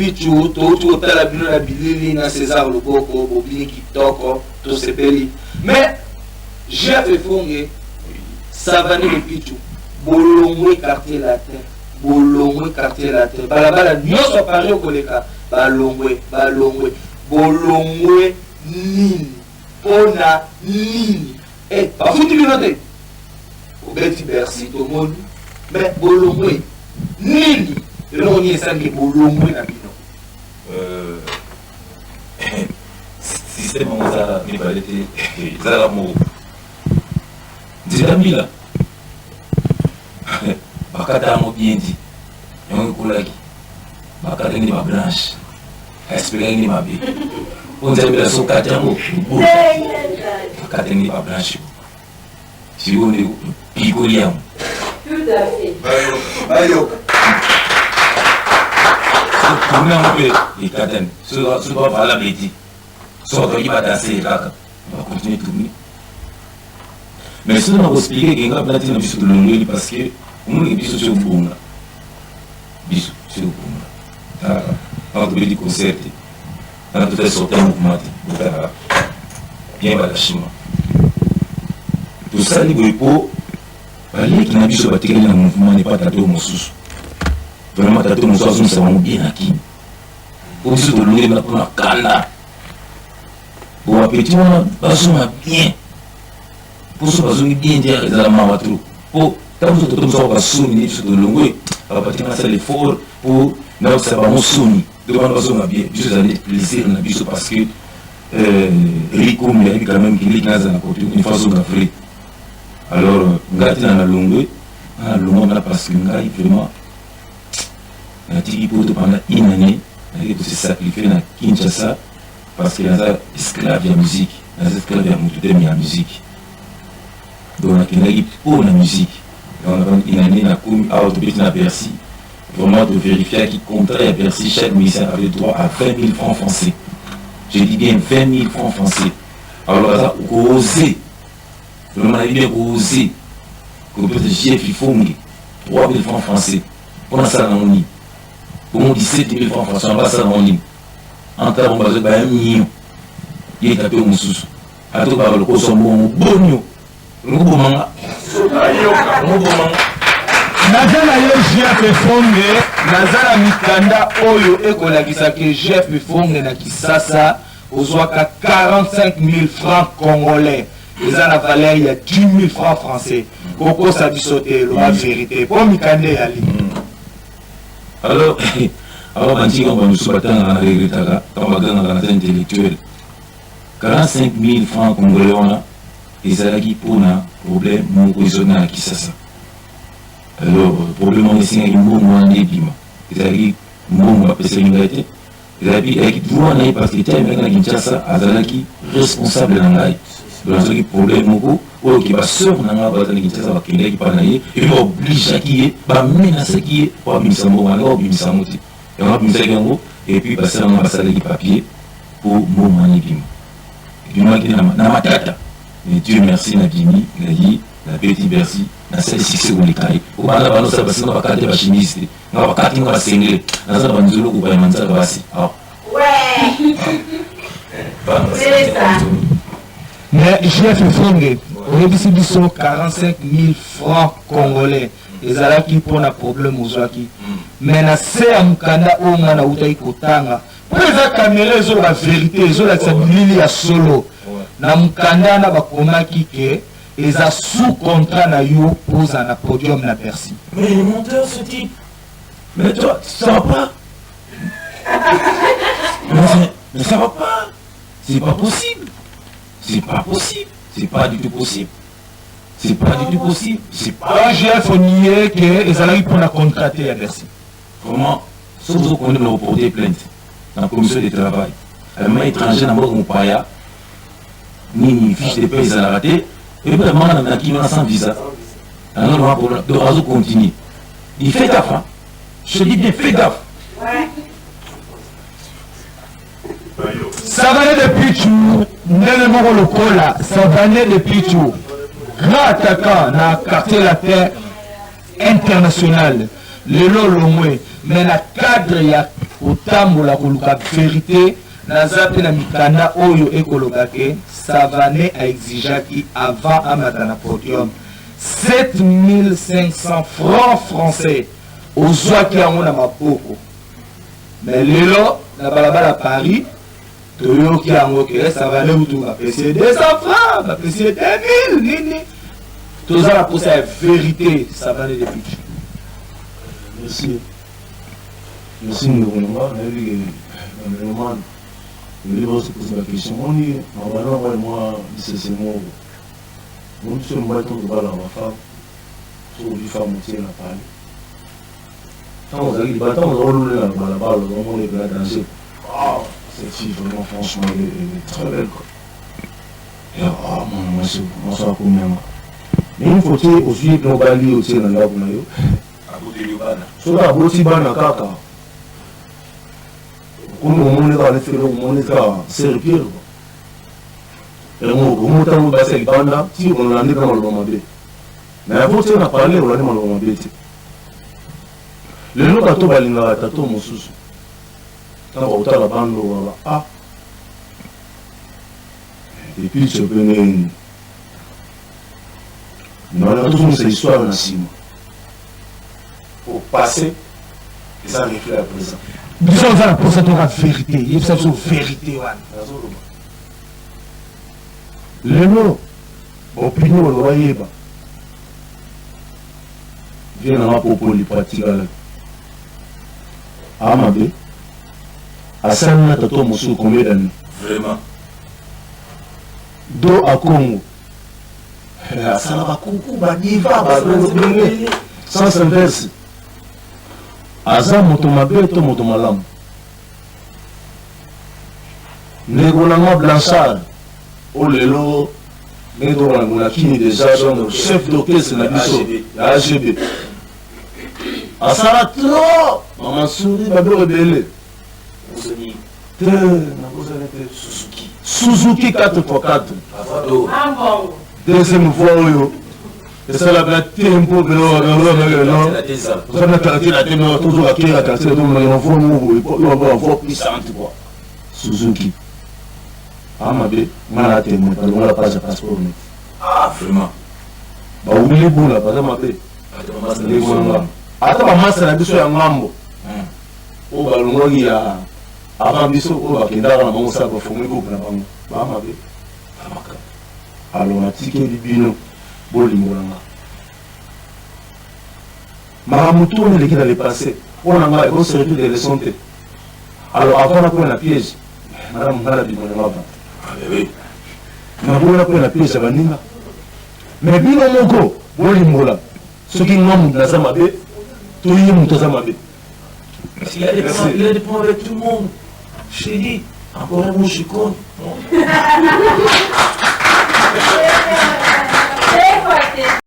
Pichu, touti kotala bino na bilili na César Loboko, bobini kitoko, tosepeli. Mais Jeff Efonge, Savane de Pichu, bolongwe Quartier Latin, bolongwe Quartier Latin, balabala nyonso Paris okoleka, balongwe, balongwe, bolongwe nini? Pona nini? Eh, bafuti bino te? Obeti Bercy tomoni, mais bolongwe nini? Eloko nini esalaki bolongwe na bino? Système yango eza mibale te, ezalaka moko. Nzela mbila bakata yango bien di, yango ekolaki, bakata nde babranche, aexplikaki nde mabe po nzela mbila so okati yango, bakata nde babranche, sikoyo nde pikoli yango. Bayoka tourne yango mpe ekatani, soki bavalable te, soki bato baki badanse kaka, bacontinue tourne. Mais soki na koexplike ke nga mpena ntina biso tolongeli, parce que omonike biso soki obonga, biso soki obonga talaka ntango tobeti concert te, ntango totali sorti ya mouvement te, botalaka bien balashima tosali boye mpo baleki na biso batikali na mouvement nepa tato mosusu. Vraiment, tato mosusu azongisa bango bien na kini, po biso tolongeli na mpona kanda bo bapeti wana bazonga bien, mpo so bazongi bien te ezala mawa trop, mpo ntango mosusu toto mosusu basoni nde biso tolongwe, bapati basala effort mpo nayokisa bango soni, donc wana bazonga bien. Biso ezali plaisir na biso parce que Rico ayebi quand même kileki naza na kote une fois azonga vrai. Alors ngai ntina na longwe, nga na longwa na parce que ngai vraiment natiki poto pendant une année, nayaki kose sacrifier na Kinshasa parce que naza esclave ya musique, naza esclave ya motu te ya musique. Donc nakendaki mpo na musique, donc nafandi une année, nakomi awa, tobeti na Bercy. Vraiment, tovérifiaki contrat ya Bercy, chaque musicien avait droit à 20 000 francs français, je dis bien 20 000 francs français. Alors aza koose vraiment, nayebi bien koose kopesa Jeff Ifonge 3 000 francs français mpo nasala nango nini? Bongo 17 000 francs français yango basala nango nini? Entre bango bazwi baya million, ye tato mosusu atokaka lokoso mbongo bonio ngobomanga ngobomanga. Naza na yo Jeff Efonge, naza na mikanda oyo ekolakisa ke Jeff Efonge na Kisasa ozwaka 45 000 francs congolais, eza na valeur ya 10 000 francs français. Kokosa biso te, loba vérité mpo mikanda eyali. Alors awa bantika bamosusu batangaka na regretaka ntango bagangaka naza intellectuel. 45 000 francs congolais wana ezalaki mpona problème moko ezonga na Kisasa. Alors problème wana esengaki mbongo wana nde ebima, ezalaki mbongo bapesaki ngai te, ezalaki ezalaki droit na ye parce que tia emekaki na Kinshasa, azalaki responsable na ngai. Donc nazwaki problème moko oyo ke basœur na ngai baza na Kinshasa, bakendaki mpa na ye et puis baobligeaki ye, bamenasaki ye po abimisa mbongo wana. Obimisa yango te, yango abimisaki yango et puis basœur na ngai basalaki papier po mbongo wana ebima. Ebimaki na matata, mais Dieu merci, nabimi na ye, nabeti Bercy, nasali succès koleka ye. Po bana banosala basinga bakate bachemise te, nga bakati nga basengle, naza na banzolo koka ya manzaka basi awa. Mais Jeff Efonge, oyebisi biso 45 000 francs congolais ezalaki mpona problème ozwaki, mais na se ya mokanda oyo ngai nautaki kotanga, mpo eza kamera ezoloba vérité, ezolakisa bilili ya solo, na mokanda wana bakomaki ke eza sous contrat na yo mpo ozala na podium na Bercy. Mais il est menteur, ce type. Mais toi, ça va pas. Mais ça va pas. C'est pas possible. C'est pas possible. C'est pas du tout possible. C'est pas du tout possible. C'est pas. Donc Jeff onie ke ezalaki mpona contrat te ya Bercy? Vraiment, soki ozokonde na koporter plainte na commission de travail, alema étranger na mboka mopaya nini, fiche de paie ezalaka te, epe manga na kino na sans visa, alors problème. Donc azo continuer, il fait gaffe, hein. Je te dis bien, fais gaffe. Savane de Pichu, ndenge moko lokola Savane de Pichu, grand attaquant na Quartier Latin international, lelo longwe, mais na cadre ya Kotambola koluka verite. Naza pe na mikanda oyo ekoloba ke Savanet a exigeaki avant amata na podium 7500 francs français. Ozwaki yango na maboko. Mais lelo na balabala Paris toyoki yango ke Savanet kutu bapesi ye 200 francs, bapesi ye 2000 nini. Toza na posa ya verite Savanet de Pitshou. Merci. Merci ndeko na nga, nayebi ke ba melomane ebele bazo pose ba question. Omoni mabala yango ya mwa lisese moko. Omoni biso mibali ntango tobalaka ba femme, soki ozwi femme otie na palais. Ntango ozalaki libala, ntango ozalaki olula na balabala, ozomona epela danger. Ah, cette fille vraiment franchement elle est, elle est très belle quoi. Et ah mwana mwasi, mwasi akomi yanga. Mais une fois otie ozwi ye mpe obali ye otie na ndako na yo. Soki aboti bana kaka okomi omoni kaka neti eloko omoni kaka serpire yango okomi ntango basi ya libanda ti olandi mpe maloba mabe na yango tie na pale olandi maloba mabe te. Lelo bato balingaka tato mosusu ntango bakotala bando baba ah epice mpe ndenge nana tozongisa histoire na nsima po passé eza reflet ya présent. Biso oza na posa toyoka verité, yebisa biso verité wana. Nazoloba lelo baopinion oyo bayeba vie nanga popoli po atikalaki aa mabe asali na tato mosusu combien d'années vraiment do akongo asala bakuku badiva babele sens inverse aza moto mabe to moto malamu. Ndeko na nga Blanchard oyo lelo ndenge tokona na kini deja donc chef d'orchestre na biso ya AGB asala trop mama suri babiloko ebele te nakozala te Suzuki Suzuki 4x4 deuxième voix oyo esalaka tempo oza na quartier na tempo tozoka kera quartier na voix moko boye voix puissante quoi. Suzuki amabe nga na témoin balongola page ya passeport neti ah vraiment bawuli bula baza mabe ndeko na nga ata bamasa na biso ya ngambo oyo balongwaki ya avant biso oyo bakendaka na bango sala bafongoli groupe na bango ba mabe alors natikeli bino bolingo na nga makambo to wana eleki na le passé mpo na ngai ekoservir de leçon te. Alors avant nakoya na piège malamu ngai nabima na nga avant naboya nakoya na piège ya baninga mais bino moko bolimbola soki nga moto naza mabe to ye moto aza mabe. Il a des problèmes, il a des problèmes avec tout le monde. Je t'ai dit, encore un mot, je compte.